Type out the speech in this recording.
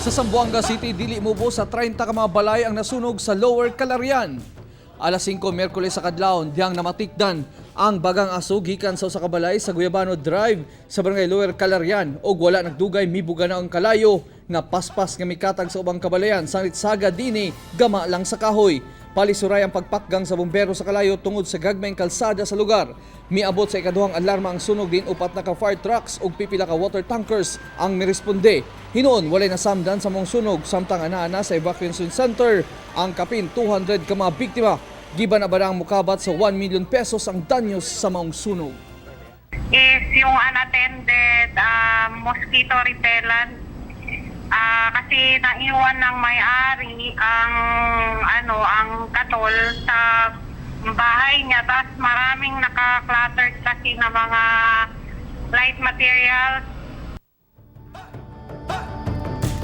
Sa Zamboanga City, dili mubo sa 30 ka mga balay ang nasunog sa Lower Calarian. Alas 5 Miyerkules sa kadlawon, diyang namatikdan ang bagang aso gikan sa usa ka balay sa Guyabano Drive sa Barangay Lower Calarian og wala nagdugay mibuga na ang kalayo nga paspas nga mikatag sa ubang kabalayan sanit saga dini gama lang sa kahoy. Palisuray ang pagpakgang sa bumbero sa kalayo tungod sa gagmayng kalsada sa lugar. Miabot sa ikaduhang alarma ang sunog din upat na ka fire trucks ug pipila ka water tankers ang miresponde. Hinuon walay nasamdan sa maong sunog samtang ana-ana sa evacuation center ang kapin 200 ka mga biktima. Giban na ba ang mukabat sa 1 million pesos ang danyos sa maong sunog. Is yung unattended mosquito repellent. Kasi naiwan ng may-ari ang ano, ang katol sa bahay niya, tapos maraming naka-cluttered kasi na mga light materials.